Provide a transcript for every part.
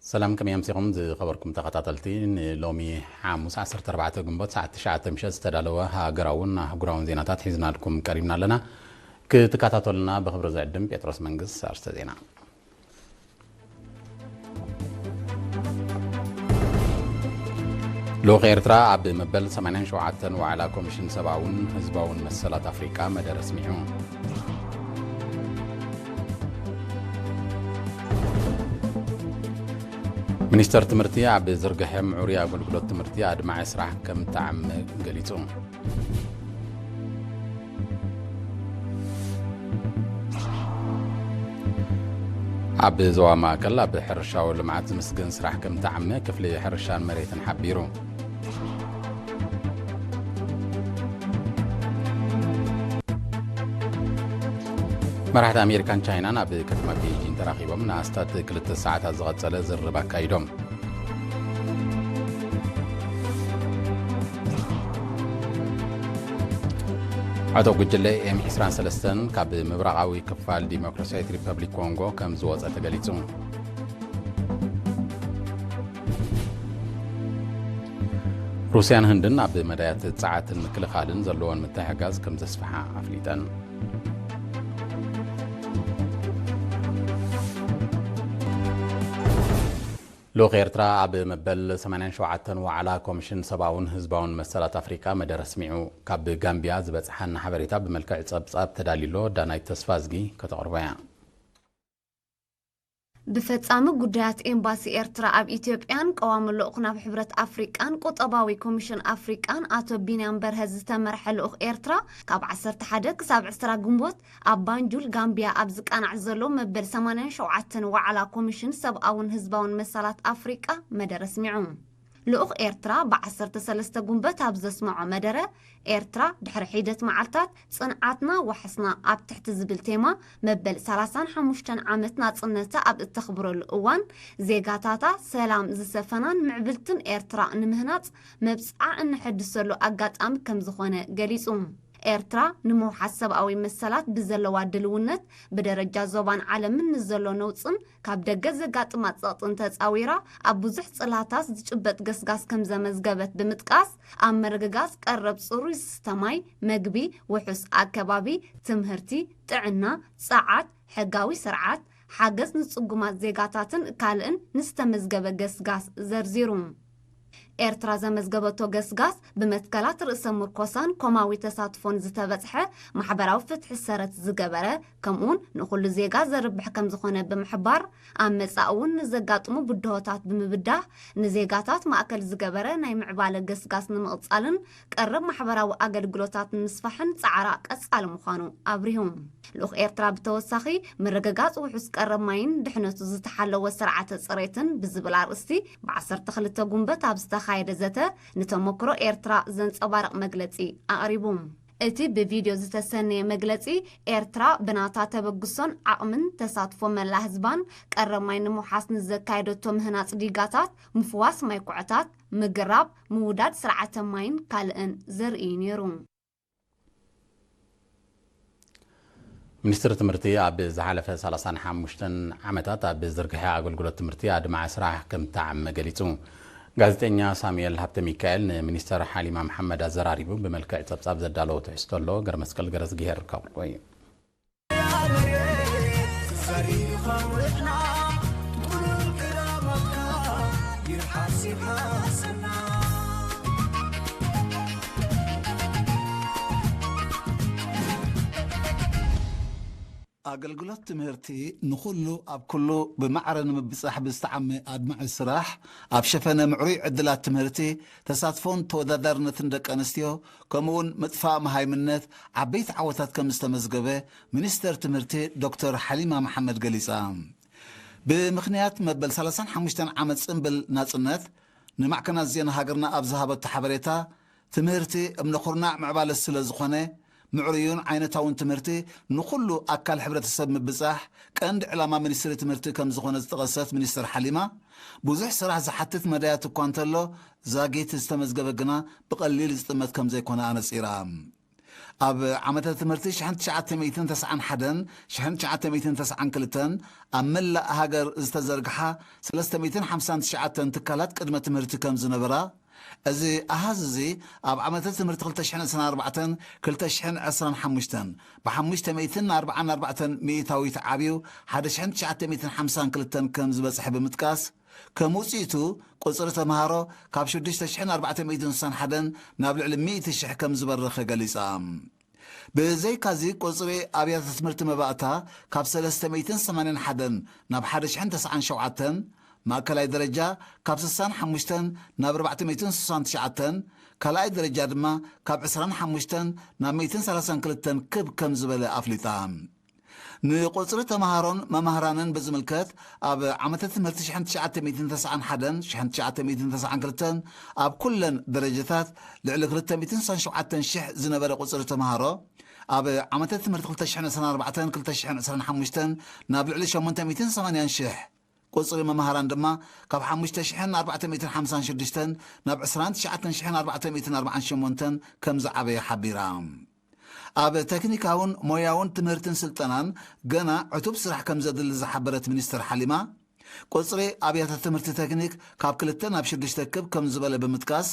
ሰላም፣ ከመይ ኣምሲኹም ዝኸበርኩም ተኸታተልቲ? ንሎሚ ሓሙስ ዓሰርተ ኣርባዕተ ግንቦት ሰዓት ትሽዓተ ምሸት ዝተዳለወ ሃገራውን ኣህጉራውን ዜናታት ሒዝናልኩም ቀሪብና ኣለና። ክትከታተሉና ብኽብሪ ዝዕድም ጴጥሮስ መንግስ። ኣርስተ ዜና። ልኡኽ ኤርትራ ኣብ መበል ሰማንያን ሸውዓተን ዋዕላ ኮሚሽን ሰብኣውን ህዝባውን መሰላት ኣፍሪቃ መደረ ኣስሚዑ። ሚኒስተር ትምህርቲ ኣብ ዝርግሐ ምዕሩይ ኣገልግሎት ትምህርቲ ኣድማዒ ስራሕ ከም ተዓመ ገሊጹ። ኣብ ዞባ ማእከል ኣብ ሕርሻዊ ልምዓት ዝምስገን ስራሕ ከም ተዓመ ክፍሊ ሕርሻን መሬትን ሓቢሩ። መራሕቲ ኣሜሪካን ቻይናን ኣብ ከተማ ቤጂን ተራኺቦም ንኣስታት ክልተ ሰዓታት ዝቐጸለ ዝርርብ ኣካይዶም። ዕጡቕ ጉጅለ ኤም ዕስራን ሰለስተን ካብ ምብራቓዊ ክፋል ዲሞክራሲያዊት ሪፐብሊክ ኮንጎ ከም ዝወጸ ተገሊጹ። ሩስያን ህንድን ኣብ መዳያት ጸዓትን ምክልኻልን ዘለወን ምትሕግጋዝ ከም ዘስፍሓ ኣፍሊጠን። ልኡኽ ኤርትራ ኣብ መበል ሰማንያን ሸውዓተን ዋዕላ ኮሚሽን ሰብኣውን ህዝባውን መሰላት ኣፍሪቃ መደረ ኣስሚዑ። ካብ ጋምቢያ ዝበጽሓና ሓበሬታ ብመልክዕ ጸብጻብ ተዳልዩሎ። ዳናይት ተስፋዝጊ ከተቕርቦ እያ። ብፈጻሚ ጉዳያት ኤምባሲ ኤርትራ ኣብ ኢትዮጵያን ቀዋሚ ልኡኽ ናብ ሕብረት ኣፍሪቃን ቁጠባዊ ኮሚሽን ኣፍሪቃን ኣቶ ቢንያም በርሀ ዝተመርሐ ልኡኽ ኤርትራ ካብ ዓሰርተ ሓደ ክሳብ ዕስራ ግንቦት ኣብ ባንጁል ጋምቢያ ኣብ ዝቃናዕ ዘሎ መበል ሰማንያን ሸውዓተን ዋዕላ ኮሚሽን ሰብኣውን ህዝባውን መሰላት ኣፍሪቃ መደረ ኣስሚዑ። ልኡኽ ኤርትራ ብዓሰርተ ሰለስተ ጉንበት ኣብ ዘስምዖ መደረ፣ ኤርትራ ድሕሪ ሒደት መዓልታት ጽንዓትና ዋሕስና ኣብ ትሕቲ ዝብል ቴማ መበል ሰላሳን ሓሙሽተን ዓመት ናጽነታ ኣብ እተኽብረሉ እዋን፣ ዜጋታታ ሰላም ዝሰፈናን ምዕብልትን ኤርትራ ንምህናጽ መብጽዓ እንሕድሰሉ ኣጋጣሚ ከም ዝኾነ ገሊጹ። ኤርትራ ንምውሓስ ሰብኣዊ መሰላት ብዘለዋ ድልውነት ብደረጃ ዞባን ዓለምን ንዘሎ ነውጽን ካብ ደገ ዘጋጥማ ጸቕጥን ተጻዊራ ኣብ ብዙሕ ጽላታት ዝጭበጥ ገስጋስ ከም ዘመዝገበት ብምጥቃስ፣ ኣብ ምርግጋጽ ቀረብ ጽሩይ ዝስተ ማይ፣ መግቢ፣ ውሑስ ኣከባቢ፣ ትምህርቲ፣ ጥዕና፣ ጸዓት፣ ሕጋዊ ስርዓት፣ ሓገዝ ንጽጉማት ዜጋታትን ካልእን ንዝተመዝገበ ገስጋስ ዘርዚሩ። ኤርትራ ዘመዝገበቶ ገስጋስ ብመትከላት ርእሰ ምርኮሳን ኮማዊ ተሳትፎን ዝተበጽሐ ማሕበራዊ ፍትሒ ሰረት ዝገበረ፣ ከምኡውን ንኹሉ ዜጋ ዘርብሕ ከም ዝኾነ ብምሕባር፣ ኣብ መጻኢ እውን ንዘጋጥሙ ብድሆታት ብምብዳህ ንዜጋታት ማእከል ዝገበረ ናይ ምዕባለ ገስጋስ ንምቕጻልን ቀረብ ማሕበራዊ ኣገልግሎታት ንምስፋሕን ጻዕራ ቀጻሊ ምዃኑ ኣብሪሁ። ልኡኽ ኤርትራ ብተወሳኺ ምርግጋጽ ውሑስ ቀረብ ማይን ድሕነቱ ዝተሓለወ ስርዓተ ጽሬትን ብዝብል ኣርእስቲ ብ ዓሰርተ ክልተ ጉንበት ኣብ ዝተኻየደ ዘተ ንተመክሮ ኤርትራ ዘንጸባርቕ መግለጺ ኣቕሪቡ። እቲ ብቪድዮ ዝተሰነየ መግለጺ፣ ኤርትራ ብናታ ተበግሶን ዓቕምን ተሳትፎ መላእ ህዝባን ቀረብ ማይ ንምውሓስ ንዘካየደቶ ምህናጽ ዲጋታት፣ ምፍዋስ ማይ ኩዕታት፣ ምግራብ፣ ምውዳድ ስርዓተ ማይን ካልእን ዘርኢ እዩ ነይሩ። ሚኒስትሪ ትምህርቲ ኣብ ዝሓለፈ ሰላሳን ሓሙሽተን ዓመታት ኣብ ዝርግሐ ኣገልግሎት ትምህርቲ ኣድማዒ ስራሕ ከም ተዓመ ገሊጹ። ጋዜጠኛ ሳሙኤል ሃብተ ሚካኤል ንሚኒስተር ሓሊማ መሓመድ ኣዘራሪቡ ብመልክዕ ጸብጻብ ዘዳለዎ ትሕዝቶ ኣሎ። ገረመስቀል ገረዝግሄር ከቕርቦ እዩ። ኣገልግሎት ትምህርቲ ንኹሉ ኣብ ኩሉ ብማዕረ ንምብጻሕ ብዝተዓመ ኣድማዒ ስራሕ፣ ኣብ ሸፈነ ምዕሩይ ዕድላት ትምህርቲ፣ ተሳትፎን ተወዳዳርነትን ደቂ ኣንስትዮ፣ ከምኡውን ምጥፋእ መሃይምነት ዓበይቲ ዓወታት ከም ዝተመዝገበ ሚኒስተር ትምህርቲ ዶክተር ሓሊማ መሓመድ ገሊጻ። ብምኽንያት መበል ሰላሳን ሓሙሽተን ዓመት ጽምብል ናጽነት፣ ንማዕከናት ዜና ሃገርና ኣብ ዝሃበቶ ሓበሬታ፣ ትምህርቲ እምነ ኩርናዕ ምዕባለ ስለ ዝኾነ፣ ምዕሩዩን ዓይነታውን ትምህርቲ ንኹሉ ኣካል ሕብረተሰብ ምብጻሕ ቀንዲ ዕላማ ሚኒስትሪ ትምህርቲ ከም ዝኾነ ዝጠቐሰት ሚኒስትር ሓሊማ፣ ብዙሕ ስራሕ ዝሓትት መዳያት እኳ እንተሎ፣ ዛጊት ዝተመዝገበ ግና ብቐሊል ዝጥመት ከም ዘይኮነ ኣነጺራ። ኣብ ዓመተ ትምህርቲ ሽሕን ትሽዓተ ሚእትን ተስዓን ሓደን ሽሕን ትሽዓተ ሚእትን ተስዓን ክልተን ኣብ መላእ ሃገር ዝተዘርግሓ ሰለስተ ሚእትን ሓምሳን ትሽዓተን ትካላት ቅድመ ትምህርቲ ከም ዝነበራ፣ እዚ ኣሃዝ እዚ ኣብ ዓመተ ትምህርቲ ክልተ ሽሕን ዕስራን ኣርባዕተን ክልተ ሽሕን ዕስራን ሓሙሽተን ብሓሙሽተ ሚእትን ኣርባዓን ኣርባዕተን ሚእታዊት ዓብዩ ሓደ ሽሕን ትሽዓተ ሚእትን ሓምሳን ክልተን ከም ዝበጽሐ ብምጥቃስ፣ ከም ውጽኢቱ ቁጽሪ ተምሃሮ ካብ ሽዱሽተ ሽሕን ኣርባዕተ ሚእትን ስሳን ሓደን ናብ ልዕሊ ሚእቲ ሽሕ ከም ዝበረኸ ገሊጻ። ብዘይካዚ ቁጽሪ ኣብያተ ትምህርቲ መባእታ ካብ ሰለስተ ሚእትን ሰማንያን ሓደን ናብ ሓደ ሽሕን ተስዓን ሸውዓተን፣ ማእከላይ ደረጃ ካብ ስሳን ሓሙሽተን ናብ ኣርባዕተ ሚእትን ስሳን ትሽዓተን፣ ካልኣይ ደረጃ ድማ ካብ ዕስራን ሓሙሽተን ናብ ሚእትን ሰላሳን ክልተን ክብ ከም ዝበለ ኣፍሊጣ። ንቁጽሪ ተምሃሮን መማህራንን ብዝምልከት፣ ኣብ ዓመተ ትምህርቲ ሽሕን ትሽዓተ ሚእትን ተስዓን ሓደን ሽሕን ትሽዓተ ሚእትን ተስዓን ክልተን ኣብ ኩለን ደረጃታት ልዕሊ ክልተ ሚእትን ስሳን ሸውዓተን ሽሕ ዝነበረ ቁጽሪ ተምሃሮ፣ ኣብ ዓመተ ትምህርቲ ክልተ ሽሕን ዕስራን ኣርባዕተን ክልተ ሽሕን ዕስራን ሓሙሽተን ናብ ልዕሊ ሸሞንተ ሚእትን ሰማንያን ሽሕ፣ ቁጽሪ መማህራን ድማ ካብ ሓሙሽተ ሽሕን ኣርባዕተ ሚእትን ሓምሳን ሽዱሽተን ናብ ዕስራን ትሽዓተን ሽሕን ኣርባዕተ ሚእትን ኣርባዓን ሸሞንተን ከም ዝዓበየ ሓቢራ። ኣብ ተክኒካውን ሞያውን ትምህርትን ስልጠናን ገና ዕቱብ ስራሕ ከም ዘድሊ ዝሓበረት ሚኒስትር ሓሊማ፣ ቁጽሪ ኣብያተ ትምህርቲ ተክኒክ ካብ ክልተ ናብ ሽዱሽተ ክብ ከም ዝበለ ብምጥቃስ፣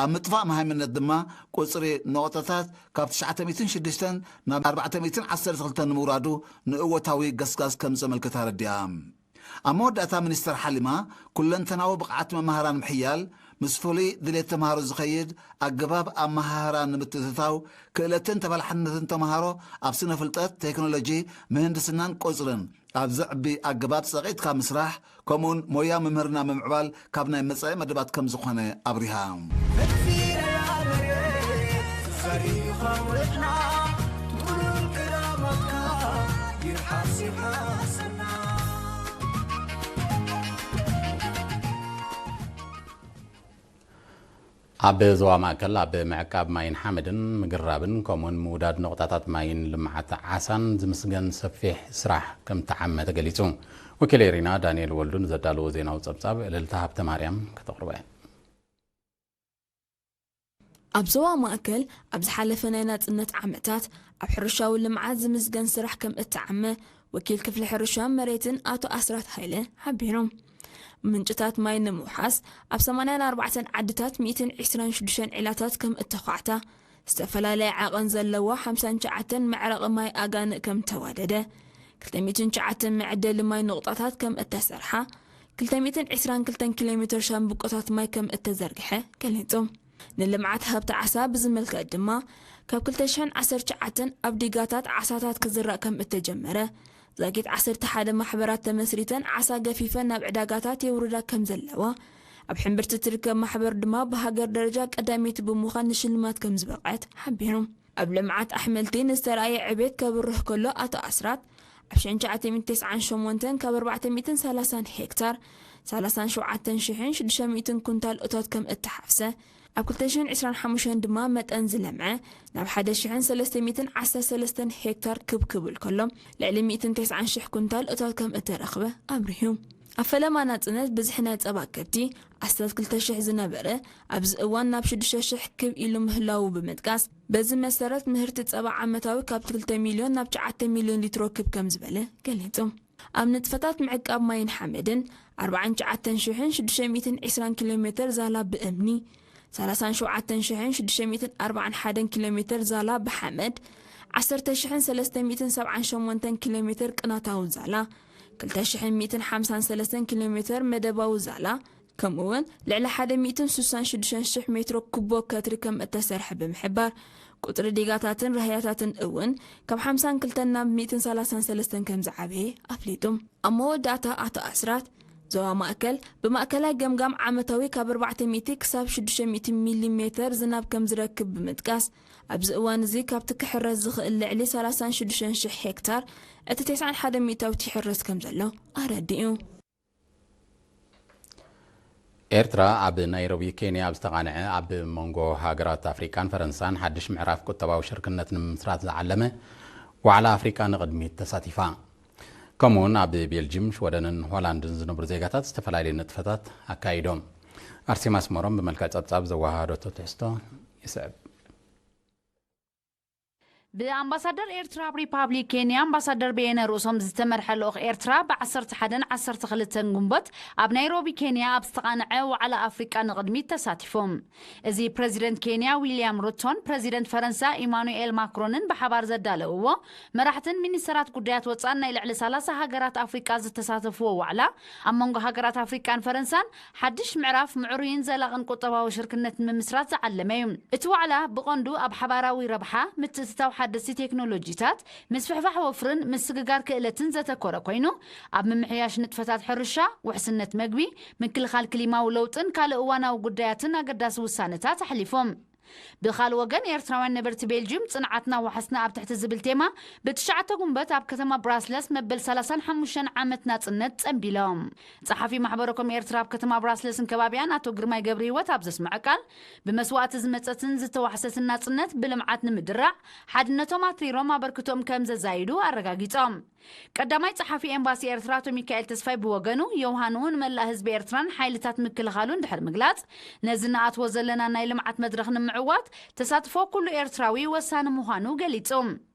ኣብ ምጥፋእ መሃይምነት ድማ ቁጽሪ ነቑጣታት ካብ ትሽዓተ ሚእትን ሽዱሽተን ናብ ኣርባዕተ ሚእትን ዓሰርተ ክልተን ንምውራዱ ንእወታዊ ገስጋስ ከም ዘመልክት ኣረዲኣ። ኣብ መወዳእታ ሚኒስትር ሓሊማ፣ ኩለንተናዊ ብቕዓት መማህራን ምሕያል፣ ምስ ፍሉይ ድሌት ተምሃሮ ዝኸይድ ኣገባብ ኣመሃህራ ንምትእትታው፣ ክእለትን ተበላሕነትን ተምሃሮ ኣብ ስነ ፍልጠት፣ ቴክኖሎጂ፣ ምህንድስናን ቁጽርን ኣብ ዘዕቢ ኣገባብ ጸቒጥካ ምስራሕ፣ ከምኡውን ሞያ ምምህርና ምምዕባል ካብ ናይ መጻኢ መደባት ከም ዝኾነ ኣብሪሃ። ኣብ ዞባ ማእከል ኣብ ምዕቃብ ማይን ሓመድን፣ ምግራብን ከምኡውን ምውዳድ ነቑጣታት ማይን ልምዓት ዓሳን ዝምስገን ሰፊሕ ስራሕ ከም እተዓመ ተገሊጹ። ወኪለይ ሪና ዳንኤል ወልዱ ንዘዳለዎ ዜናዊ ጸብጻብ እልልታ ሃብተማርያም ከተቕርቦ እያ። ኣብ ዞባ ማእከል ኣብ ዝሓለፈ ናይ ናጽነት ዓመታት ኣብ ሕርሻዊ ልምዓት ዝምስገን ስራሕ ከም እተዓመ ወኪል ክፍሊ ሕርሻን መሬትን ኣቶ ኣስራት ሃይለ ሓቢሮም። ምንጭታት ማይ ንምውሓስ ኣብ ሰማንያን ኣርባዕተን ዓድታት ሚእትን ዕስራን ሽዱሽተን ዒላታት ከም እተዃዕታ፣ ዝተፈላለየ ዓቐን ዘለዎ ሓምሳን ትሽዓተን መዕረቒ ማይ ኣጋንእ ከም ተዋደደ፣ ክልተ ሚእትን ትሽዓተን መዕደሊ ማይ ነቑጣታት ከም እተሰርሓ፣ ክልተ ሚእትን ዕስራን ክልተን ኪሎ ሜትር ሻምብቆታት ማይ ከም እተዘርግሐ ገሊጹ። ንልምዓት ሃብቲ ዓሳ ብዝምልከት ድማ፣ ካብ ክልተ ሽሕን ዓሰርተ ትሽዓተን ኣብ ዲጋታት ዓሳታት ክዝራእ ከም እተጀመረ፣ ዛጊት ዓሰርተ ሓደ ማሕበራት ተመስሪተን ዓሳ ገፊፈን ናብ ዕዳጋታት የውርዳ ከም ዘለዋ፣ ኣብ ሕምብርቲ ትርከብ ማሕበር ድማ ብሃገር ደረጃ ቀዳመይቲ ብምዃን ንሽልማት ከም ዝበቕዐት ሓቢሮም። ኣብ ልምዓት ኣሕምልቲ ንዝተራእየ ዕቤት ከብርህ ከሎ ኣቶ ኣስራት፣ ኣብ ሽሕን ትሽዓተ ሚእትን ተስዓን ሸሞንተን ካብ ኣርባዕተ ሚእትን ሰላሳን ሄክታር ሰላሳን ሸውዓተን ሽሕን ሽዱሽተ ሚእትን ኩንታል እቶት ከም እተሓፍሰ፣ ኣብ ክልተ ሽሕን ዕስራን ሓሙሽተን ድማ መጠን ዝለምዐ ናብ ሓደ ሽሕን ሰለስተ ሚእትን ዓሰርተ ሰለስተን ሄክታር ክብ ክብል ከሎ፣ ልዕሊ ሚእትን ተስዓን ሽሕ ኩንታል እቶት ከም እተረኽበ ኣብሪሁ። ኣብ ፈለማ ናጽነት ብዝሒ ናይ ጸባ ከብቲ ኣስታት ክልተ ሽሕ ዝነበረ፣ ኣብዚ እዋን ናብ ሽዱሽተ ሽሕ ክብ ኢሉ ምህላዉ ብምጥቃስ፣ በዚ መሰረት ምህርቲ ጸባ ዓመታዊ ካብ ክልተ ሚልዮን ናብ ትሽዓተ ሚልዮን ሊትሮ ክብ ከም ዝበለ ገሊጹ። ኣብ ንጥፈታት ምዕቃብ ማይን ሓመድን፣ ኣርባዓን ትሽዓተን ሽሕን ሽዱሽተ ሚእትን ዕስራን ኪሎ ሜተር ዛላ ብእምኒ፣ ሰላሳን ሸውዓተን ሽሕን ሽዱሽተ ሚእትን ኣርባዓን ሓደን ኪሎ ሜተር ዛላ ብሓመድ፣ ዓሰርተ ሽሕን ሰለስተ ሚእትን ሰብዓን ሸሞንተን ኪሎ ሜተር ቅናታዊ ዛላ፣ ክልተ ሽሕን ሚእትን ሓምሳን ሰለስተን ኪሎ ሜተር መደባዊ ዛላ፣ ከምኡውን ልዕሊ ሓደ ሚእትን ስሳን ሽዱሽተን ሽሕ ሜትሮ ኩቦ ከትሪ ከም እተሰርሐ ብምሕባር፣ ቁጽሪ ዲጋታትን ራህያታትን እውን ካብ ሓምሳን ክልተን ናብ ሚእትን ሰላሳን ሰለስተን ከም ዝዓበየ ኣፍሊጡ። ኣብ መወዳእታ ኣቶ ኣስራት፣ ዞባ ማእከል ብማእከላይ ገምጋም ዓመታዊ ካብ ኣርባዕተ ሚእቲ ክሳብ ሽዱሽተ ሚእቲ ሚሊ ሜተር ዝናብ ከም ዝረክብ ብምጥቃስ፣ ኣብዚ እዋን እዚ ካብቲ ክሕረስ ዝኽእል ልዕሊ ሰላሳን ሽዱሽተን ሽሕ ሄክታር እቲ ተስዓን ሓደን ሚእታዊት ይሕረስ ከም ዘሎ ኣረዲኡ። ኤርትራ ኣብ ናይሮቢ ኬንያ ኣብ ዝተቓንዐ ኣብ መንጎ ሃገራት ኣፍሪቃን ፈረንሳን ሓድሽ ምዕራፍ ቁጠባዊ ሽርክነት ንምምስራት ዝዓለመ ዋዕላ ኣፍሪቃ ንቕድሚት ተሳቲፋ። ከምኡውን ኣብ ቤልጅም፣ ሽወደንን ሆላንድን ዝነብሩ ዜጋታት ዝተፈላለዩ ንጥፈታት ኣካይዶም። ኣርሴማ ኣስመሮም ብመልክዕ ጸብጻብ ዘወሃሃደቶ ትሕዝቶ ይስዕብ። ብኣምባሳደር ኤርትራ ኣብ ሪፓብሊክ ኬንያ ኣምባሳደር በየነ ርእሶም ዝተመርሐ ልኡኽ ኤርትራ ብ11ን 12ን ግንቦት ኣብ ናይሮቢ ኬንያ ኣብ ዝተቓንዐ ዋዕላ ኣፍሪቃ ንቕድሚት ተሳቲፎም። እዚ ፕረዚደንት ኬንያ ዊልያም ሩቶን ፕረዚደንት ፈረንሳ ኢማኑኤል ማክሮንን ብሓባር ዘዳለውዎ፣ መራሕትን ሚኒስተራት ጉዳያት ወጻን ናይ ልዕሊ 30 ሃገራት ኣፍሪቃ ዝተሳተፍዎ ዋዕላ፣ ኣብ መንጎ ሃገራት ኣፍሪቃን ፈረንሳን ሓድሽ ምዕራፍ ምዕሩይን ዘላቕን ቁጠባዊ ሽርክነት ንምምስራት ዝዓለመ እዩ። እቲ ዋዕላ ብቐንዱ ኣብ ሓባራዊ ረብሓ፣ ምትእትታው ሓደስቲ ቴክኖሎጂታት፣ ምስፍሕፋሕ ወፍርን ምስግጋር ክእለትን ዘተኮረ ኮይኑ፣ ኣብ ምምሕያሽ ንጥፈታት ሕርሻ፣ ውሕስነት መግቢ፣ ምክልኻል ክሊማዊ ለውጥን ካልእ እዋናዊ ጉዳያትን ኣገዳሲ ውሳነታት ኣሕሊፎም። ብኻልእ ወገን፣ ኤርትራውያን ነበርቲ ቤልጅዩም፣ ጽንዓትና ዋሕስና ኣብ ትሕቲ ዝብል ቴማ፣ ብትሽዓተ ጉንበት ኣብ ከተማ ብራስለስ መበል 35 ዓመት ናጽነት ጸንቢሎም። ጸሓፊ ማሕበረ ኮም ኤርትራ ኣብ ከተማ ብራስለስን ከባቢያን ኣቶ ግርማይ ገብረ ህይወት ኣብ ዘስምዐ ቃል፣ ብመስዋእቲ ዝመጸትን ዝተዋሕሰትን ናጽነት ብልምዓት ንምድራዕ ሓድነቶም ኣትሪሮም ኣበርክቶኦም ከም ዘዛይዱ ኣረጋጊጾም። ቀዳማይ ጸሓፊ ኤምባሲ ኤርትራ ኣቶ ሚካኤል ተስፋይ ብወገኑ፣ ዮውሃን እውን መላእ ህዝቢ ኤርትራን ሓይልታት ምክልኻሉን ድሕሪ ምግላጽ፣ ነዚ ንኣትዎ ዘለና ናይ ልምዓት መድረኽ ንምዕዋት ተሳትፎ ኩሉ ኤርትራዊ ወሳኒ ምዃኑ ገሊጹ።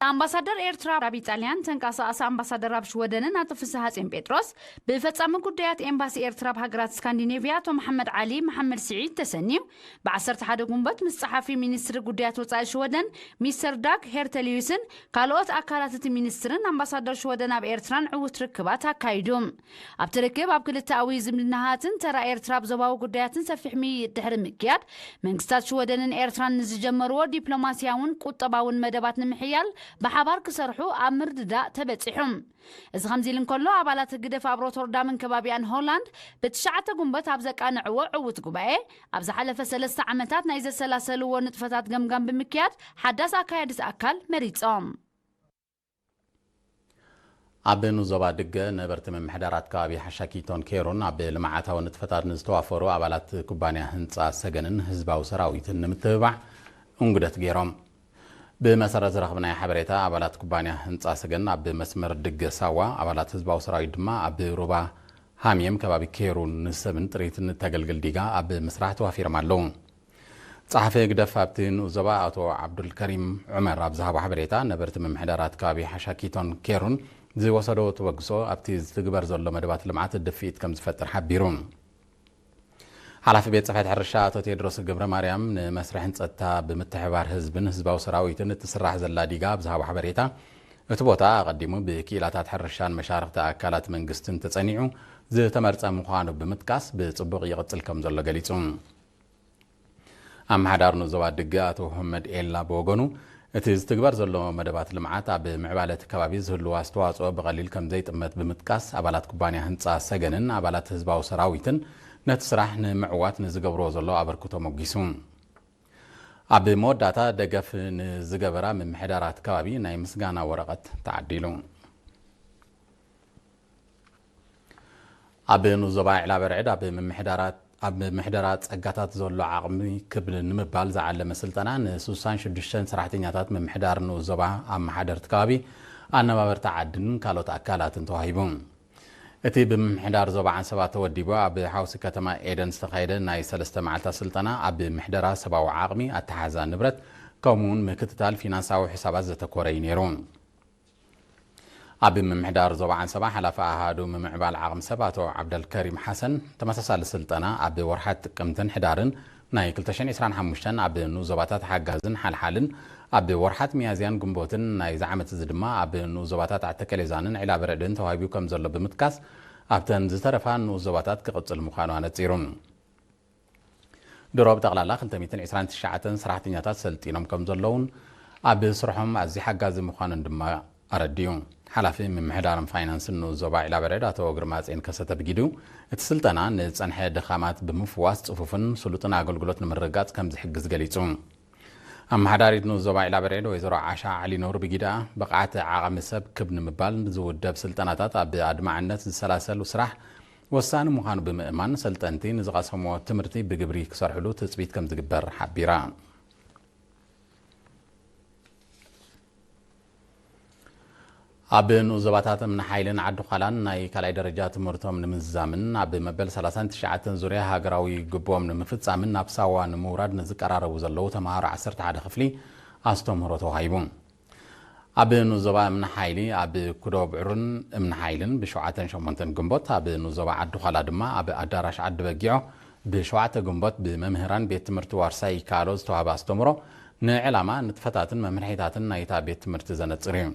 ኣምባሳደር ኤርትራ ኣብ ኢጣልያን፣ ተንቀሳቓሲ ኣምባሳደር ኣብ ሽወደንን ኣቶ ፍስሃጽዮን ጴጥሮስ፣ ብፈጻሚ ጉዳያት ኤምባሲ ኤርትራ ኣብ ሃገራት ስካንዲኔቭያ ኣቶ መሓመድ ዓሊ መሓመድ ስዒድ ተሰንዩ፣ ብ11 ጉንበት ምስ ጸሓፊ ሚኒስትሪ ጉዳያት ወጻኢ ሽወደን ሚስተር ዳግ ሄርተሊዩስን ካልኦት ኣካላት እቲ ሚኒስትርን ኣምባሳደር ሽወደን ኣብ ኤርትራን ዕዉት ርክባት ኣካይዱ። ኣብቲ ርክብ ኣብ ክልተኣዊ ዝምድናታትን ተራ ኤርትራ ኣብ ዞባዊ ጉዳያትን ሰፊሕ ምይይጥ ድሕሪ ምክያድ፣ መንግስታት ሽወደንን ኤርትራን ንዝጀመርዎ ዲፕሎማስያውን ቁጠባውን መደባት ንምሕያል ብሓባር ክሰርሑ ኣብ ምርድዳእ ተበጺሑ። እዚ ከምዚ ኢሉ እንከሎ፣ ኣባላት ህግደፍ ኣብ ሮተርዳምን ከባቢኣን ሆላንድ ብትሽዓተ ጉንበት ኣብ ዘቃንዕዎ ዕዉት ጉባኤ፣ ኣብ ዝሓለፈ ሰለስተ ዓመታት ናይ ዘሰላሰልዎ ንጥፈታት ገምጋም ብምክያድ ሓዳስ ኣካያዲት ኣካል መሪጾም። ኣብ ንዞባ ድገ ነበርቲ ምምሕዳራት ከባቢ ሓሻኪቶን ኬሩን ኣብ ልምዓታዊ ንጥፈታት ንዝተዋፈሩ ኣባላት ኩባንያ ህንጻ ሰገንን ህዝባዊ ሰራዊትን ንምትብባዕ እንጉደት ገይሮም። ብመሰረት ዝረኽብናዮ ሓበሬታ፣ ኣባላት ኩባንያ ህንጻ ሰገን ኣብ መስመር ድገ ሳዋ፣ ኣባላት ህዝባዊ ሰራዊት ድማ ኣብ ሩባ ሃምየም ከባቢ ኬሩን ንሰብን ጥሪትን እተገልግል ዲጋ ኣብ ምስራሕ ተዋፊሮም ኣለዉ። ጸሓፊ ህግደፍ ኣብቲ ንኡስ ዞባ ኣቶ ዓብዱልከሪም ዑመር ኣብ ዝሃቦ ሓበሬታ፣ ነበርቲ ምምሕዳራት ከባቢ ሓሻኪቶን ኬሩን ዝወሰዶ ተበግሶ ኣብቲ ዝትግበር ዘሎ መደባት ልምዓት ድፍኢት ከም ዝፈጥር ሓቢሩ። ሓላፊ ቤት ጽሕፈት ሕርሻ ኣቶ ቴድሮስ ገብረ ማርያም፣ ንመስርሕን ጸጥታ ብምትሕባር ህዝብን ህዝባዊ ሰራዊትን እትስራሕ ዘላ ዲጋ ኣብ ዝሃቦ ሓበሬታ፣ እቲ ቦታ ኣቐዲሙ ብክኢላታት ሕርሻን መሻርኽቲ ኣካላት መንግስትን ተጸኒዑ ዝተመርጸ ምዃኑ ብምጥቃስ፣ ብጽቡቕ ይቕጽል ከም ዘሎ ገሊጹ። ኣመሓዳሪ ንኡስ ዞባ ድገ ኣቶ ሁመድ ኤላ ብወገኑ፣ እቲ ዝትግበር ዘሎ መደባት ልምዓት ኣብ ምዕባለ እቲ ከባቢ ዝህልዎ ኣስተዋጽኦ ብቐሊል ከም ዘይጥመት ብምጥቃስ፣ ኣባላት ኩባንያ ህንጻ ሰገንን ኣባላት ህዝባዊ ሰራዊትን ነቲ ስራሕ ንምዕዋት ንዝገብርዎ ዘሎ ኣበርክቶ ሞጊሱ። ኣብ መወዳእታ፣ ደገፍ ንዝገበራ ምምሕዳራት ከባቢ ናይ ምስጋና ወረቐት ተዓዲሉ። ኣብ ንኡስ ዞባ ዒላ በርዕድ ኣብ ምምሕዳራት፣ ኣብ ምሕደራ ጸጋታት ዘሎ ዓቕሚ ክብ ንምባል ዝዓለመ ስልጠና ን66 ሰራሕተኛታት ምምሕዳር ንኡስ ዞባ፣ ኣመሓደርቲ ከባቢ፣ ኣነባበርቲ ዓድን ካልኦት ኣካላትን ተዋሂቡ። እቲ ብምምሕዳር ዞባ ዓንሰባ ተወዲቡ ኣብ ሓውሲ ከተማ ኤደን ዝተኻየደ ናይ ሰለስተ መዓልታት ስልጠና ኣብ ምሕደራ ሰብኣዊ ዓቕሚ፣ ኣተሓሕዛ ንብረት፣ ከምኡውን ምክትታል ፊናንሳዊ ሕሳባት ዘተኮረ እዩ ነይሩ። ኣብ ምምሕዳር ዞባ ዓንሰባ ሓላፊ ኣሃዱ ምምዕባል ዓቕሚ ሰብ ኣቶ ዓብደልከሪም ሓሰን፣ ተመሳሳሊ ስልጠና ኣብ ወርሓት ጥቅምትን ሕዳርን ናይ 2025 ኣብ ንኡስ ዞባታት ሓጋዝን ሓልሓልን፣ ኣብ ወርሓት ሚያዝያን ግንቦትን ናይዚ ዓመት እዚ ድማ ኣብ ንኡስ ዞባታት ዓዲ ተከሌዛንን ዒላ በርዕድን ተዋሂቡ ከም ዘሎ ብምጥቃስ፣ ኣብተን ዝተረፋ ንኡስ ዞባታት ክቕጽል ምዃኑ ኣነጺሩ። ድሮ ብጠቕላላ 229 ሰራሕተኛታት ሰልጢኖም ከም ዘለውን ኣብ ስርሖም ኣዝዩ ሓጋዚ ምዃኑን ድማ ኣረዲኡ። ሓላፊ ምምሕዳርን ፋይናንስን ንኡስ ዞባ ዒላ በርዕድ ኣቶ ግርማጼን ከሰተ ብጊዱ፣ እቲ ስልጠና ንጸንሐ ድኻማት ብምፍዋስ ጽፉፍን ስሉጥን ኣገልግሎት ንምርግጋጽ ከም ዝሕግዝ ገሊጹ። ኣመሓዳሪት ንኡስ ዞባ ዒላ በርዕድ ወይዘሮ ዓሻ ዓሊኖር ብጊድኣ፣ ብቕዓት ዓቕሚ ሰብ ክብ ንምባል ዝውደብ ስልጠናታት ኣብ ኣድማዕነት ዝሰላሰሉ ስራሕ ወሳኒ ምዃኑ ብምእማን፣ ሰልጠንቲ ንዝቐሰምዎ ትምህርቲ ብግብሪ ክሰርሕሉ ትጽቢት ከም ዝግበር ሓቢራ። ኣብ ንኡስ ዞባታት እምኒ ሓይልን ዓዲ ዃላን ናይ ካልኣይ ደረጃ ትምህርቶም ንምዝዛምን ኣብ መበል 39 ዙርያ ሃገራዊ ግብኦም ንምፍጻምን ናብ ሳዋ ንምውራድ ንዝቀራረቡ ዘለዉ ተምሃሮ 11 ክፍሊ ኣስተምህሮ ተዋሂቡ። ኣብ ንዞባ እምኒ ሓይሊ ኣብ ኩዶ ብዕሩን እምኒ ሓይልን ብ7ን 8ን ግንቦት፣ ኣብ ንዞባ ዓዲ ዃላ ድማ ኣብ ኣዳራሽ ዓዲ በጊዖ ብ7 ግንቦት ብመምህራን ቤት ትምህርቲ ዋርሳይ ይከኣሎ ዝተዋህበ ኣስተምሮ ንዕላማ፣ ንጥፈታትን መምርሒታትን ናይታ ቤት ትምህርቲ ዘነጽር እዩ።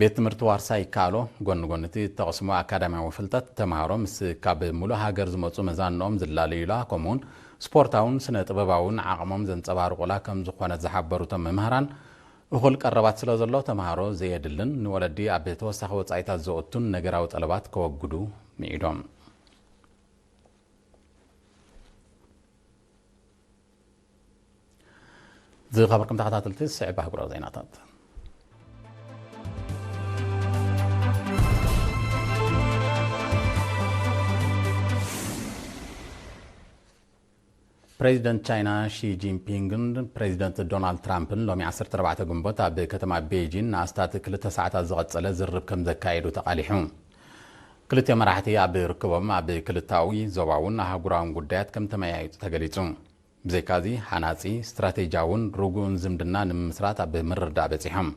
ቤት ትምህርቲ ዋርሳይ ይከኣሎ ጎኒ ጎኒ እቲ እተቕስሞ ኣካዳሚያዊ ፍልጠት፣ ተምሃሮ ምስ ካብ ሙሉእ ሃገር ዝመጹ መዛንኦም ዝላለዩላ፣ ከምኡውን ስፖርታውን ስነ ጥበባውን ዓቕሞም ዘንጸባርቑላ ከም ዝኾነት ዝሓበሩ እቶም መምህራን፣ እኹል ቀረባት ስለ ዘሎ፣ ተምሃሮ ዘየድልን ንወለዲ ኣብ ተወሳኺ ወጻኢታት ዘእቱን ነገራዊ ጠለባት ከወግዱ ምዒዶም። ዝኸበርኩም ተኸታተልቲ፣ ዝስዕብ ኣህጉራዊ ዜናታት። ፕሬዚደንት ቻይና ሺ ጂንፒንግን ፕሬዚደንት ዶናልድ ትራምፕን ሎሚ ዓሰርተ ኣርባዕተ ግንቦት ኣብ ከተማ ቤጂን ንኣስታት ክልተ ሰዓታት ዝቐጸለ ዝርርብ ከም ዘካየዱ ተቓሊሑ። ክልቲኦም መራሕቲ ኣብ ርክቦም ኣብ ክልታዊ፣ ዞባውን ኣህጉራውን ጉዳያት ከም ተመያየጡ ተገሊጹ። ብዘይካዚ፣ ሃናጺ፣ ስትራቴጂያውን ርጉእን ዝምድና ንምምስራት ኣብ ምርድዳእ በጺሖም።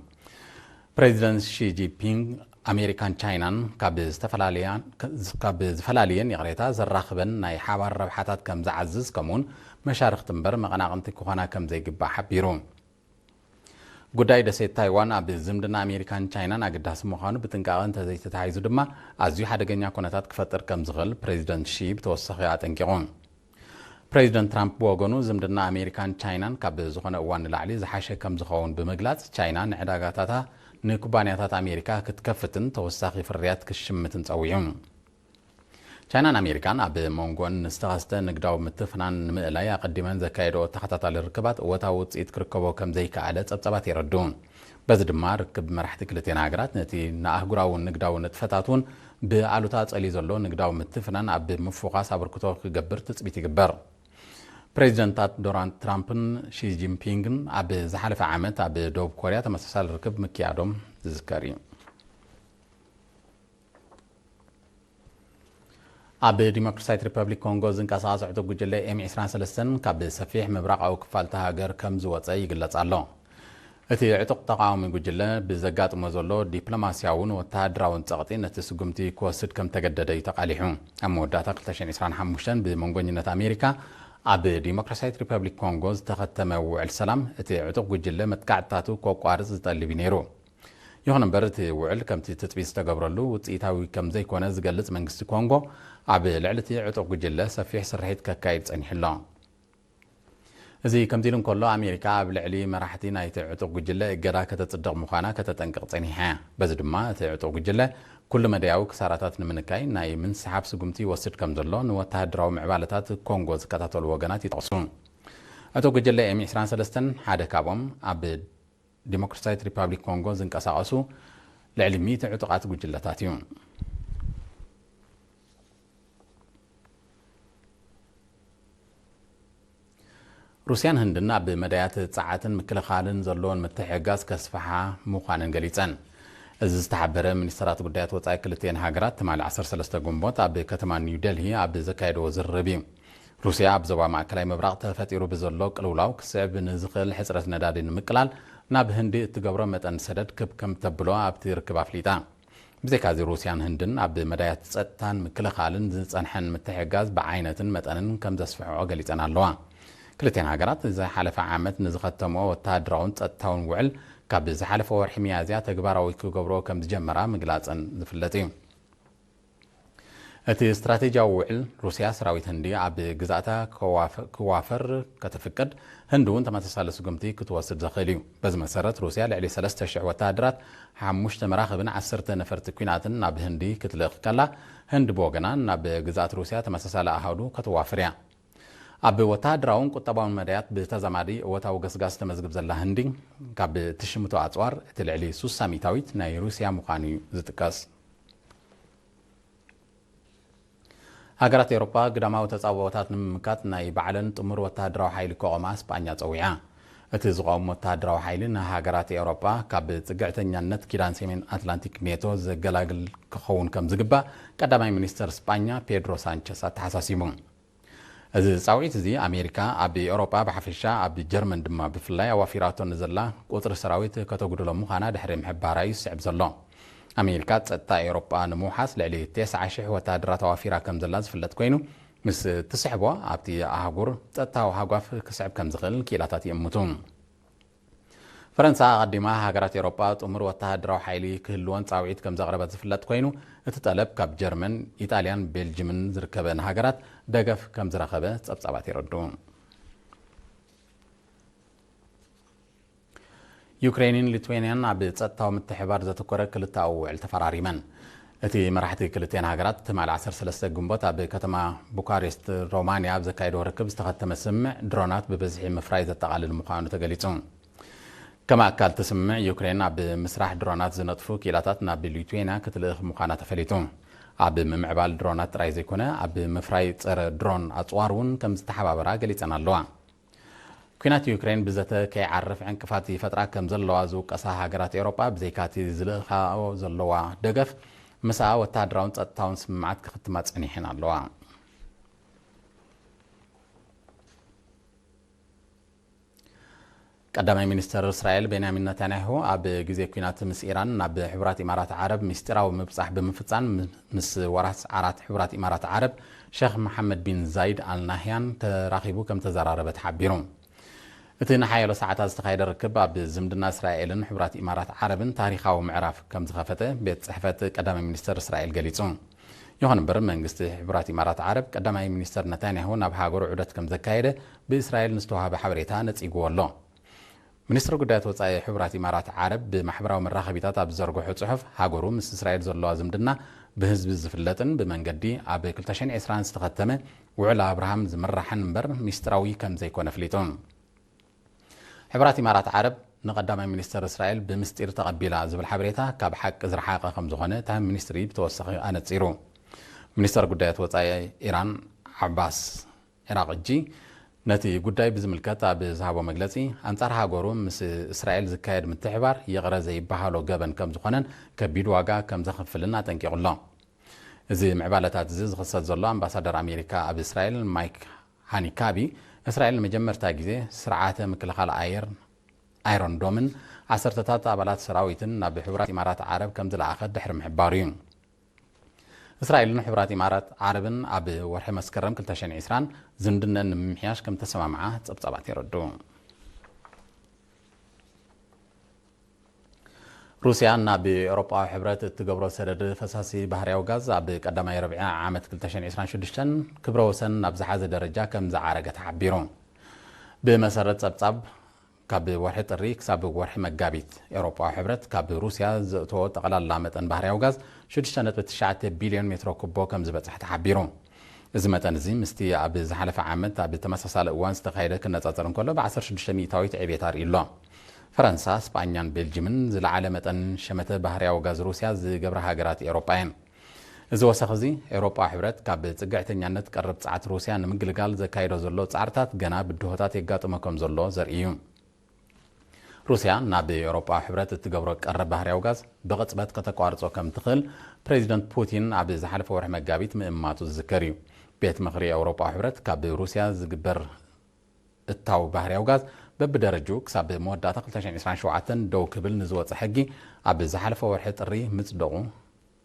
ፕሬዚደንት ሺ ጂንፒንግ፣ ኣሜሪካን ቻይናን ካብ ዝተፈላለያን፣ ካብ ዝፈላለየን፣ ይቕሬታ፣ ዘራኽበን ናይ ሓባር ረብሓታት ከም ዝዓዝዝ፣ ከምኡውን መሻርኽቲ እምበር መቐናቕንቲ ክኾና ከም ዘይግባእ ሓቢሩ። ጉዳይ ደሴት ታይዋን ኣብ ዝምድና ኣሜሪካን ቻይናን ኣገዳሲ ምዃኑ ብጥንቃቐ እንተዘይተታሒዙ ድማ፣ ኣዝዩ ሓደገኛ ኩነታት ክፈጥር ከም ዝኽእል ፕሬዚደንት ሺ ብተወሳኺ ኣጠንቂቑ። ፕሬዚደንት ትራምፕ ብወገኑ፣ ዝምድና ኣሜሪካን ቻይናን ካብ ዝኾነ እዋን ንላዕሊ ዝሓሸ ከም ዝኸውን ብምግላጽ፣ ቻይና ንዕዳጋታታ ንኩባንያታት ኣሜሪካ ክትከፍትን ተወሳኺ ፍርያት ክትሽምትን ጸዊዑ። ቻይናን ኣሜሪካን ኣብ መንጎን ዝተኸስተ ንግዳዊ ምትፍናን ንምእላይ ኣቐዲመን ዘካየደኦ ተኸታታሊ ርክባት እወታዊ ውጽኢት ክርከቦ ከም ዘይከኣለ ጸብጻባት የረድኡ። በዚ ድማ፣ ርክብ መራሕቲ ክልቲኣን ሃገራት ነቲ ንኣህጉራዊ ንግዳዊ ንጥፈታት እውን ብኣሉታ ጸልዩ ዘሎ ንግዳዊ ምትፍናን ኣብ ምፍዃስ ኣበርክቶ ክገብር ትጽቢት ይግበር። ፕሬዚደንታት ዶናልድ ትራምፕን ሺ ጂንፒንግን ኣብ ዝሓለፈ ዓመት ኣብ ደቡብ ኮርያ ተመሳሳሊ ርክብ ምክያዶም ዝዝከር እዩ። ኣብ ዲሞክራሲያዊት ሪፐብሊክ ኮንጎ ዝንቀሳቐስ ዕጡቕ ጉጅለ ኤም ዕስራን ሰለስተን ካብ ሰፊሕ ምብራቓዊ ክፋል እታ ሃገር ከም ዝወጸ ይግለጽ ኣሎ። እቲ ዕጡቕ ተቓዋሚ ጉጅለ ብዘጋጥሞ ዘሎ ዲፕሎማስያውን ወተሃደራውን ጸቕጢ ነቲ ስጉምቲ ክወስድ ከም ተገደደ እዩ ተቓሊሑ። ኣብ መወዳእታ ክልተ ሽሕን ዕስራን ሓሙሽተን ብመንጎኝነት ኣሜሪካ ኣብ ዲሞክራሲያዊት ሪፐብሊክ ኮንጎ ዝተኸተመ ውዕል ሰላም፣ እቲ ዕጡቕ ጉጅለ መጥቃዕትታቱ ከቋርጽ ዝጠልብ እዩ ነይሩ። ይኹን እምበር፣ እቲ ውዕል ከምቲ ትጽቢት ዝተገብረሉ ውጽኢታዊ ከም ዘይኮነ ዝገልጽ መንግስቲ ኮንጎ፣ ኣብ ልዕሊ እቲ ዕጡቕ ጉጅለ ሰፊሕ ስርሒት ከካይድ ጸኒሑ ኣሎ። እዚ ከምዚ ኢሉ እንከሎ፣ ኣሜሪካ ኣብ ልዕሊ መራሕቲ ናይቲ ዕጡቕ ጉጅለ እገዳ ከተጽድቕ ምዃና ከተጠንቅቕ ጸኒሓ እያ። በዚ ድማ፣ እቲ ዕጡቕ ጉጅለ ኩሉ መዳያዊ ክሳራታት ንምንካይ ናይ ምንስሓብ ስጉምቲ ይወስድ ከም ዘሎ ንወተሃደራዊ ምዕባለታት ኮንጎ ዝከታተሉ ወገናት ይጠቕሱ። ዕጡቕ ጉጅለ ኤም ዕስራን ሰለስተን ሓደ ካብኦም ኣብ ዲሞክራሲያዊት ሪፓብሊክ ኮንጎ ዝንቀሳቐሱ ልዕሊ ሚእቲ ዕጡቓት ጉጅለታት እዩ። ሩስያን ህንድን ኣብ መዳያት ጸዓትን ምክልኻልን ዘለዎን ምትሕግጋዝ ከስፍሓ ምዃነን ገሊጸን። እዚ ዝተሓበረ፣ ሚኒስተራት ጉዳያት ወጻኢ ክልቲኤን ሃገራት ትማሊ ዓሰርተ ሰለስተ ግንቦት ኣብ ከተማ ኒው ደልሂ ኣብ ዘካየድዎ ዝርርብ እዩ። ሩስያ ኣብ ዞባ ማእከላይ ምብራቕ ተፈጢሩ ብዘሎ ቅልውላው ክስዕብ ንዝኽእል ሕጽረት ነዳዲ ንምቅላል፣ ናብ ህንዲ እትገብሮ መጠን ሰደድ ክብ ከም ተብሎ ኣብቲ ርክብ ኣፍሊጣ። ብዘይካዚ፣ ሩስያን ህንድን ኣብ መዳያት ጸጥታን ምክልኻልን ዝጸንሐን ምትሕግጋዝ ብዓይነትን መጠንን ከም ዘስፍሕኦ ገሊጸን ኣለዋ። ክልቲኤን ሃገራት ዝሓለፈ ዓመት ንዝኸተምኦ ወተሃደራውን ጸጥታውን ውዕል ካብ ዝሓለፈ ወርሒ ሚያዝያ ተግባራዊ ክገብርኦ ከም ዝጀመራ ምግላጸን ዝፍለጥ እዩ። እቲ ስትራቴጂያዊ ውዕል፣ ሩስያ ሰራዊት ህንዲ ኣብ ግዛእታ ከዋፍ-፣ ክዋፈር ከተፍቅድ፣ ህንዲ እውን ተመሳሳሊ ስጉምቲ ክትወስድ ዘኽእል እዩ። በዚ መሰረት፣ ሩስያ ልዕሊ ሰለስተ ሽሕ ወተሃደራት፣ ሓሙሽተ መራኽብን ዓሰርተ ነፈርቲ ኲናትን ናብ ህንዲ ክትልእኽ ከላ፣ ህንዲ ብወገና ናብ ግዛኣት ሩስያ ተመሳሳሊ ኣሃዱ ከተዋፍር እያ። ኣብ ወተሃደራውን ቁጠባውን መዳያት ብተዛማዲ እወታዊ ገስጋስ ተመዝግብ ዘላ ህንዲ፣ ካብ ትሽምቶ ኣጽዋር እቲ ልዕሊ ሱሳ ሚእታዊት ናይ ሩስያ ምዃኑ እዩ ዝጥቀስ። ሃገራት ኤውሮጳ ግዳማዊ ተጻብኦታት ንምምካት ናይ ባዕለን ጥሙር ወተሃደራዊ ሓይሊ ከቖማ ስጳኛ ጸዊዓ። እቲ ዝቐውም ወተሃደራዊ ሓይሊ ንሃገራት ኤውሮጳ ካብ ጽግዕተኛነት ኪዳን ሰሜን ኣትላንቲክ ኔቶ ዘገላግል ክኸውን ከም ዝግባእ ቀዳማይ ሚኒስተር ስጳኛ ፔድሮ ሳንቸስ ኣተሓሳሲቡ። እዚ ጻውዒት እዚ ኣሜሪካ ኣብ ኤውሮጳ ብሓፈሻ ኣብ ጀርመን ድማ ብፍላይ ኣዋፊራቶ ንዘላ ቁጽሪ ሰራዊት ከተጉድሎ ምዃና ድሕሪ ምሕባራ እዩ ዝስዕብ ዘሎ። ኣሜሪካ ጸጥታ ኤውሮጳ ንምውሓስ ልዕሊ ተስዓ ሽሕ ወተሃደራት ኣዋፊራ ከም ዘላ ዝፍለጥ ኮይኑ፣ ምስ ትስሕቦ ኣብቲ ኣህጉር ጸጥታዊ ሃጓፍ ክስዕብ ከም ዝኽእል ክኢላታት ይእምቱ። ፈረንሳ ኣቐዲማ ሃገራት ኤውሮጳ ጥሙር ወተሃደራዊ ሓይሊ ክህልወን ጻውዒት ከም ዘቕረበት ዝፍለጥ ኮይኑ፣ እቲ ጠለብ ካብ ጀርመን፣ ኢጣልያን ቤልጅምን ዝርከበን ሃገራት ደገፍ ከም ዝረኸበ ጸብጻባት የረድኡ። ዩክሬንን ሊትዌንያን ኣብ ጸጥታዊ ምትሕባር ዘተኮረ ክልተኣዊ ውዕል ተፈራሪመን። እቲ መራሕቲ ክልቲኣን ሃገራት ትማሊ ዓሰርተ ሰለስተ ግንቦት ኣብ ከተማ ቡካሬስት ሮማንያ ኣብ ዘካየድዎ ርክብ ዝተኸተመ ስምምዕ ድሮናት ብብዝሒ ምፍራይ ዘጠቓልል ምዃኑ ተገሊጹ። ከም ኣካል እቲ ስምምዕ ዩክሬን ኣብ ምስራሕ ድሮናት ዝነጥፉ ክኢላታት ናብ ሊትዌንያ ክትልእኽ ምዃና ተፈሊጡ። ኣብ ምምዕባል ድሮናት ጥራይ ዘይኮነ ኣብ ምፍራይ ጸረ ድሮን ኣጽዋር እውን ከም ዝተሓባበራ ገሊጸን ኣለዋ። ኲናት ዩክሬን ብዘተ ከይዓርፍ ዕንቅፋት ይፈጥራ ከም ዘለዋ ዝውቀሳ ሃገራት ኤውሮጳ ብዘይካቲ ዝልእኻኦ ዘለዋ ደገፍ ምስኣ ወተሃደራውን ጸጥታውን ስምምዓት ክኽትማ ጸኒሐን ኣለዋ። ቀዳማይ ሚኒስተር እስራኤል ቤንያሚን ነታንያሁ ኣብ ግዜ ኲናት ምስ ኢራን ናብ ሕቡራት ኢማራት ዓረብ ምስጢራዊ ምብጻሕ ብምፍጻም ምስ ወራስ ዓራት ሕቡራት ኢማራት ዓረብ ሸኽ መሓመድ ቢን ዛይድ ኣልናህያን ተራኺቡ ከም ተዘራረበ ተሓቢሩ። እቲ ንሓያሎ ሰዓታት ዝተኻየደ ርክብ ኣብ ዝምድና እስራኤልን ሕቡራት ኢማራት ዓረብን ታሪኻዊ ምዕራፍ ከም ዝኸፈተ ቤት ጽሕፈት ቀዳማይ ሚኒስተር እስራኤል ገሊጹ። ይኹን እምበር መንግስቲ ሕቡራት ኢማራት ዓረብ ቀዳማይ ሚኒስተር ነታንያሁ ናብ ሃገሩ ዑደት ከም ዘካየደ ብእስራኤል ንዝተዋህበ ሓበሬታ ነጺግዎ ኣሎ። ሚኒስትሪ ጉዳያት ወጻኢ ሕቡራት ኢማራት ዓረብ ብማሕበራዊ መራኸቢታት ኣብ ዝዘርግሖ ጽሑፍ፣ ሃገሩ ምስ እስራኤል ዘለዋ ዝምድና ብህዝቢ ዝፍለጥን ብመንገዲ ኣብ ክልተ ሽሕን ዕስራን ዝተኸተመ ውዕል ኣብርሃም ዝምራሕን እምበር ሚስጥራዊ ከም ዘይኮነ ኣፍሊጡ። ሕቡራት ኢማራት ዓረብ ንቐዳማይ ሚኒስተር እስራኤል ብምስጢር ተቐቢላ ዝብል ሓበሬታ ካብ ሓቂ ዝረሓቐ ከም ዝኾነ እታ ሚኒስትሪ ብተወሳኺ ኣነጺሩ። ሚኒስተር ጉዳያት ወጻኢ ኢራን ዓባስ ዒራቕጂ ነቲ ጉዳይ ብዝምልከት ኣብ ዝሃቦ መግለጺ፣ ኣንጻር ሃገሩ ምስ እስራኤል ዝካየድ ምትሕባር ይቕረ ዘይበሃሎ ገበን ከም ዝኾነን ከቢድ ዋጋ ከም ዘኽፍልን ኣጠንቂቑ ኣሎ። እዚ ምዕባለታት እዚ ዝኽሰት ዘሎ ኣምባሳደር ኣሜሪካ ኣብ እስራኤል ማይክ ሃኒካቢ፣ እስራኤል ንመጀመርታ ግዜ ስርዓተ ምክልኻል ኣየር ኣይሮን ዶምን ዓሰርተታት ኣባላት ሰራዊትን ናብ ሕቡራት ኢማራት ዓረብ ከም ዝለኣኸት ድሕሪ ምሕባሩ እዩ። እስራኤልን ሕቡራት ኢማራት ዓረብን ኣብ ወርሒ መስከረም ክልተ ሽሕን ዕስራን ዝምድነን ንምምሕያሽ ከም ተሰማምዓ ጸብጻባት የረድኡ። ሩስያ ናብ ኤውሮጳዊ ሕብረት እትገብሮ ሰደድ ፈሳሲ ባህርያዊ ጋዝ ኣብ ቀዳማይ ረብዒ ዓመት ክልተ ሽሕን ዕስራን ሽዱሽተን ክብረ ወሰን ናብ ዝሓዘ ደረጃ ከም ዝዓረገ ተሓቢሩ። ብመሰረት ጸብጻብ፣ ካብ ወርሒ ጥሪ ክሳብ ወርሒ መጋቢት፣ ኤውሮጳዊ ሕብረት ካብ ሩስያ ዘእተዎ ጠቕላላ መጠን ባህርያዊ ጋዝ ሽዱሽተ ነጥቢ ትሽዓተ ቢልዮን ሜትሮ ኩቦ ከም ዝበጽሐ ተሓቢሩ። እዚ መጠን እዚ ምስቲ ኣብ ዝሓለፈ ዓመት ኣብ ተመሳሳሊ እዋን ዝተኻየደ ክነጻጸር እንከሎ፣ ብ ዓሰርተ ሽዱሽተ ሚእታዊት ዕቤት ኣርእዩ ኣሎ። ፈረንሳ፣ ስጳኛን ቤልጅምን ዝለዓለ መጠን ሸመተ ባህርያዊ ጋዝ ሩስያ ዝገብራ ሃገራት ኤውሮጳ እየን። እዚ ወሰኽ እዚ፣ ኤውሮጳዊ ሕብረት ካብ ጽግዕተኛነት ቀረብ ጸዓት ሩስያ ንምግልጋል ዘካይዶ ዘሎ ጻዕርታት ገና ብድሆታት የጋጥሞ ከም ዘሎ ዘርኢ እዩ። ሩስያ ናብ ኤውሮጳዊ ሕብረት እትገብሮ ቀረብ ባህርያዊ ጋዝ ብቕጽበት ከተቋርጾ ከም ትኽእል ፕሬዚደንት ፑቲን ኣብ ዝሓለፈ ወርሒ መጋቢት ምእማቱ ዝዝከር እዩ። ቤት ምኽሪ ኤውሮጳዊ ሕብረት ካብ ሩስያ ዝግበር እታው ባህርያዊ ጋዝ በብደረጅኡ ክሳብ መወዳእታ ክልተ ሽሕን ዕስራን ሸውዓተን ደው ክብል ንዝወጸ ሕጊ ኣብ ዝሓለፈ ወርሒ ጥሪ ምጽደቑ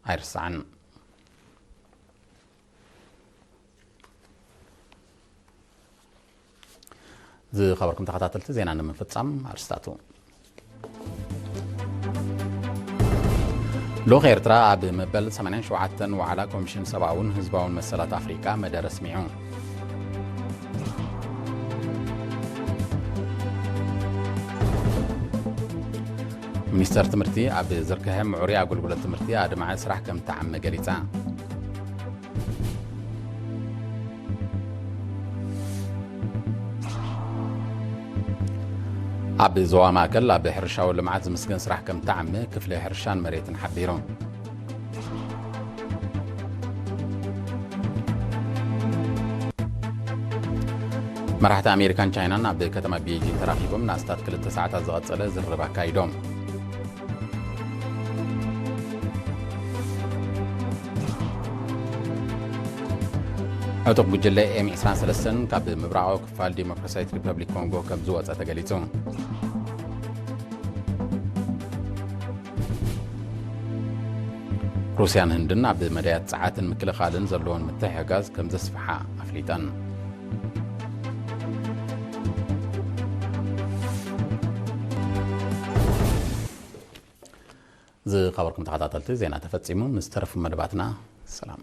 ኣይርሳዕን። ዝኸበርኩም ተኸታተልቲ፣ ዜና ንምፍጻም ኣርስታቱ። ልኡኽ ኤርትራ ኣብ መበል ሰማንያን ሸውዓተን ዋዕላ ኮሚሽን ሰብኣውን ህዝባውን መሰላት ኣፍሪቃ መደረ ኣስሚዑ። ሚኒስተር ትምህርቲ ኣብ ዝርግሐ ምዕሩይ ኣገልግሎት ትምህርቲ ኣድማዒ ስራሕ ከም እተዓመ ገሊጻ። ኣብ ዞባ ማእከል ኣብ ሕርሻዊ ልምዓት ዝምስገን ስራሕ ከም እተዓመ ክፍሊ ሕርሻን መሬትን ሓቢሩ። መራሕቲ ኣሜሪካን ቻይናን ኣብ ከተማ ቤይጂን ተራኺቦም ንኣስታት ክልተ ሰዓታት ዝቐጸለ ዝርርብ ኣካይዶም። ዕጡቕ ጉጅለ ኤም ዕስራን ሰለስተን ካብ ምብራቓዊ ክፋል ዲሞክራሲያዊት ሪፐብሊክ ኮንጎ ከም ዝወጸ ተገሊጹ። ሩስያን ህንድን ኣብ መዳያት ጸዓትን ምክልኻልን ዘለዎን ምትሕግጋዝ ከም ዘስፍሓ ኣፍሊጠን። ዝኸበርኩም ተኸታተልቲ፣ ዜና ተፈጺሙ። ምስ ተረፉ መደባትና ሰላም።